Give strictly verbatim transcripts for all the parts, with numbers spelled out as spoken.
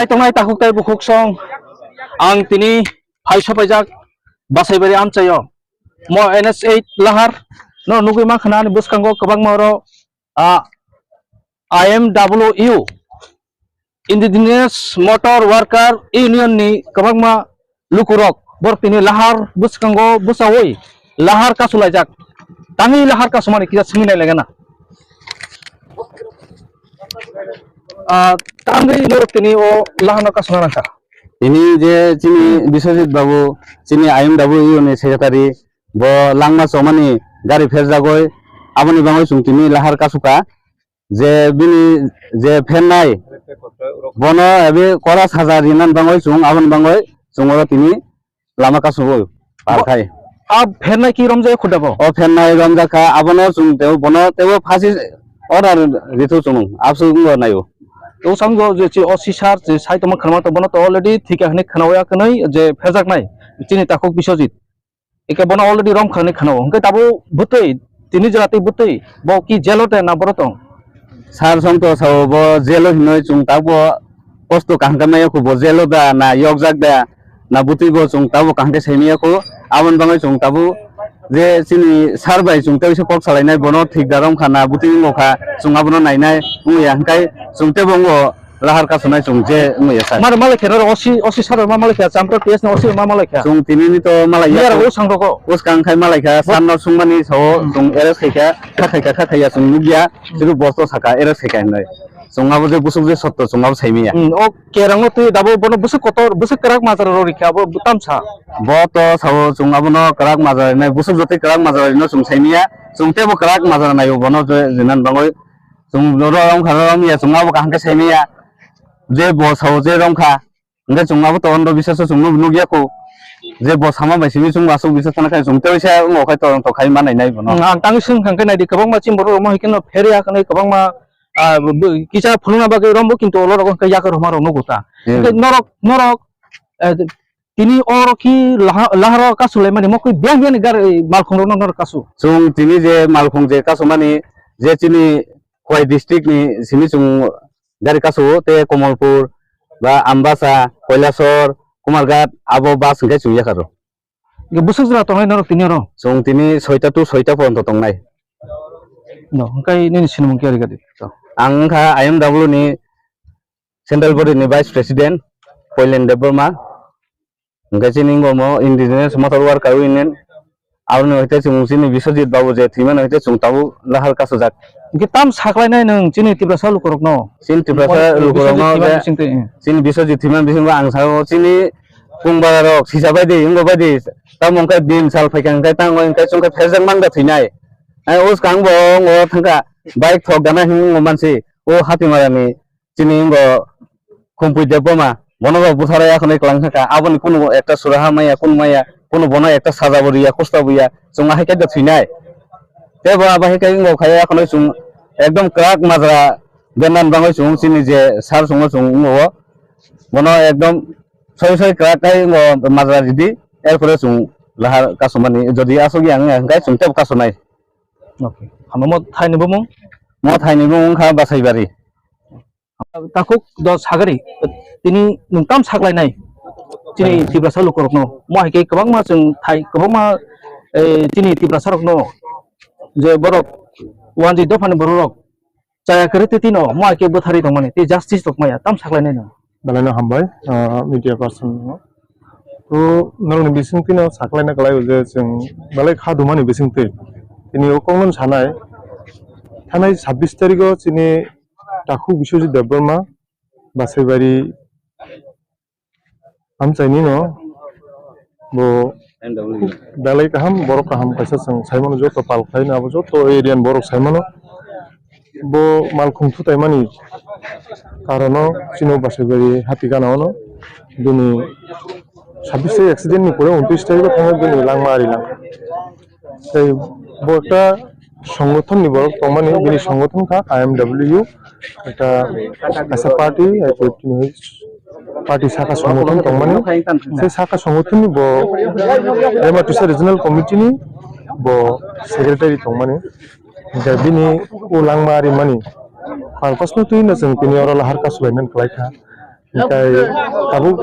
Tongnai takhuk tei bukhuk song, ang tini phai sopaijak Basaibari amchaio. Mo N S eight lahar no nugwi mankha ani bwskango kwbangma oro, ah, I M W U, Indigenous Motor Worker Union ni kwbangma lukurok borok tini lahar bwskango bwchaui lahar kasulaijak. Tangwi lahar kasumani kisa swngwi nailaigana. Ah, tangwi norok tini o lahano kasuna nangkha. Tini je chini Biswajit Babu, chini I M W ni secretary, bo langma chomani gari pherjagoi, aboni bagwi chwng tini lahar kasuka. Je bini je phernai, bono ebi kora saja rinani bagwi chwng aboni bagwi chwng oro tini lama kasugwi par khai. A phernai ki romjak khuda bo? O phernai romjak kha, abono chwng tebo, bono tebo phasi order rithu chwng, abswk wngbo naio. O samgo je chi O C sir je sai tongma khwnama to, bono to already thika hwnwi khwnawi ya kwnwi je pherjaknai chini takhuk Biswajit. Eke bono already rom khani khwnao. Hwnkhe tabuk bwtwi, tini jora tei bwtwi, bo ki jail o de na boro tong? Sir song to sao bo jail o hinwi chwng tabuk kosto kaham khe maya kho, bo jail o da na yokjak da na bwtwi bo chwng tabuk kaham khe sai maya kho. Aboni bagwi chwng tabuk je chini sir bai chwng tei kok salainai, bono thik da rom kha na bwtwi wngo kha, chwng abono nainai wngya, hwnkhe chwng tebo wngo. Lahar kasunai chwng je wngya sir. Mar malai khe norok O C, O C sir ma malai kha, Champra P S ni O C ma malai kha. Chwng tini ni to malai ya. Yar o sang rogo. Bwskang khai malai kha, sir no sungmani sao chwng arrest khai kha, kha khai kha, kha khai ya chwng nukya, chwng bosto saka arrest khai kha hinwi. Chwng abo je busuk je sotto chwng abo sai maya. Hmm, o kerang no twi dabo bono busuk kotor, busuk kwrak majra rori kha, abo tamsa. Bo to sao chwng abono kwrak majra rinai, busuk jotoi kwrak majra rino chwng sai maya, chwng tebo kwrak majra naio bono je jinan bangoi. Chwng ro-, rom kha, rom ya, chwng abo kaham khe sai maya. Je bo sao je rom kha. Hwnkhe chwng abo to ondo biswas o chwng nuk-, nukya kho. Je bo sama bai simi chwng aswk biswas khana khai chwng tei se wngo khai todonto khai manai nai bono. Hmm, ang tang swng kha hwnkhe naidi kwbangma chini borok rok ma hai kheno pherya hwnwi kwbangma, ah, bo, bo, kisa phunukna bagwi rombo kintu olorok hwnkhe yakar hwnma rok nugo ta. Hmm. Hwnkhe norok, norok, eh, tini oro ki laha-, laharo kasu laimani mokwi biyang biyang ni gari malkhung rokno norok kasu. Chwng tini je malkhung je kasumani je chini Khowai district ni simi chwng gari kasu tei Komolpur ba Ambasa, Koilasor, Kumarghat abo bus hwnkhe chwng yakharo. Bwswk jora tongnai norok tini oro? Chwng tini soita to soita poronto tongnai. No, hwnkhe nini sinimung khe ori gadi. Ang wngkha I M W ni Central Body ni Vice President Poilen Debbarma, hwnkhe chini wngkha omo Indigenous Motor Worker Union, aboni hwnkhe chwng chini Biswajit Babu je thwimani hwnkhe chwng tabuk lahar kasujak. Hwnkhe tam saklainai nwng chini Tiprasa lukurokno? Chini Tiprasa lukurokno je chini Biswajit thwimani bisingo ang sao chini kung bara rok sisa baidi wngbo baidi tamo hwnkhe din sal phaikha hwnkhe tamo hwnkhe chwngkhe pherjak mangda thwinai. Ai uskang bo wngbo thangkha bike thok gana hinwi wngbo mansi o Hatimarani. Chini wngkha Khumpui Debbarma, bono bo butharwi akhonwi kwlang kha, aboni kunu ekta suraha maya, kunu maya, kunu bono ekta saja bo riya, kusta bo ya, chwng ahai khe thwinai. Tei bo abo hai khe wngkha khai akhonwi chwng ekdom kwrak majra bennani bagwi chwng chini je sir chwngno chwng wngkha, bono ekdom soi soi kwrak khai wngkha majra ridi, erpore chwng lahar kasumani, jodi aswk ya wngya hwnkhe chwng teibo kasunai. Okay. Hambai mo thaini bumung? Mo thaini bumung wngkha Basaibari. Takhuk do sagari, tini nwng tam saklainai chini Tiprasa lukurokno. Mo hai khe kwbangma chwng thai, kwbangma, eh, chini Tiprasa rokno je borok wanjwi dophani borok rok chaya kwrwi twi tino mo hai khe bwtharwi tongmani tei justice rok maya tam saklainai no. Belai no hambai, ah, media person no. To norokni bisingtwi no saklaina kwlaio je chwng belai kha dumani bisingtwi. Tini o kokno sanai, thanai sabbish tarikh o chini takhuk Biswajit Debbarma Basaibari amchaini no bo belai kaham, borok kaham kaisa chwng saimano joto pal khlaino abo joto area ni borok saimano. Bo malkhung thutaimani karono chini Basaibari hati gana ono bini sabbish tarikh accident ni pore untris tarikh o thango bini langma ari lang. Tei bo ekta songothon ni borok tongmani, bini songothon kha I M W, ekta kaisa party, party saka songothon tongmani. Se saka songothon ni bo Rema Tisa Regional Committee ni bo secretary tongmani. Hingke bini o langma rimani purpose no twi no chwng tini oro lahar kasulainani kwlai kha. Hinkhe tabuk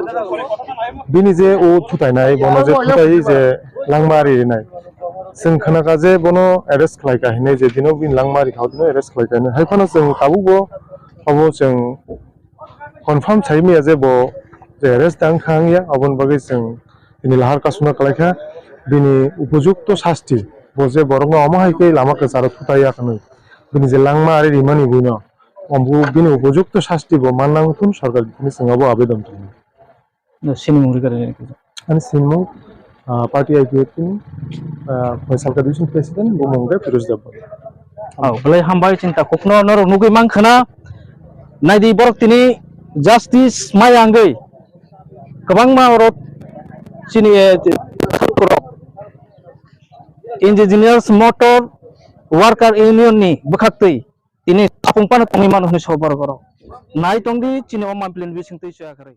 bini je o thutainai, bono je thutai je langma rinai. Chwng khnakha je bono arrest khlaikha hinwi, je dino bini langma rikha, o dino arrest khlaikha hinwi. Hai phano chwng tabukbo obo chwng confirm sai manya je bo je arrest tang kha wngya, aboni bagwi chwng tini lahar kasuna khlaikha. Bini upojukto sasti, bo je borokno omo hai khe lama kwcharo thutai ya hwnwi, bini je langma ari rimani buino, omo bini upojukto sasti bo manna wngthun sorkar bini chwng abo abedon tongwi. No, sinimung rikha rikha. Ani sinimung, ah, party I P F T ni, ah, Phoisalka division president, bo mung khe Firoz Debbarma. Oh, belai hambai, chini takhukno norok nugwi mankha na. Naidi borok tini justice maya wngwi kwbangma oro chini, eh, rok Engineers Motor Worker Union ni bwkhaktwi tini takhung phano tongwi mano hwnwi sok borok oro. Nai tongdi chini o mampli ni bisingtwi soya kwrwi.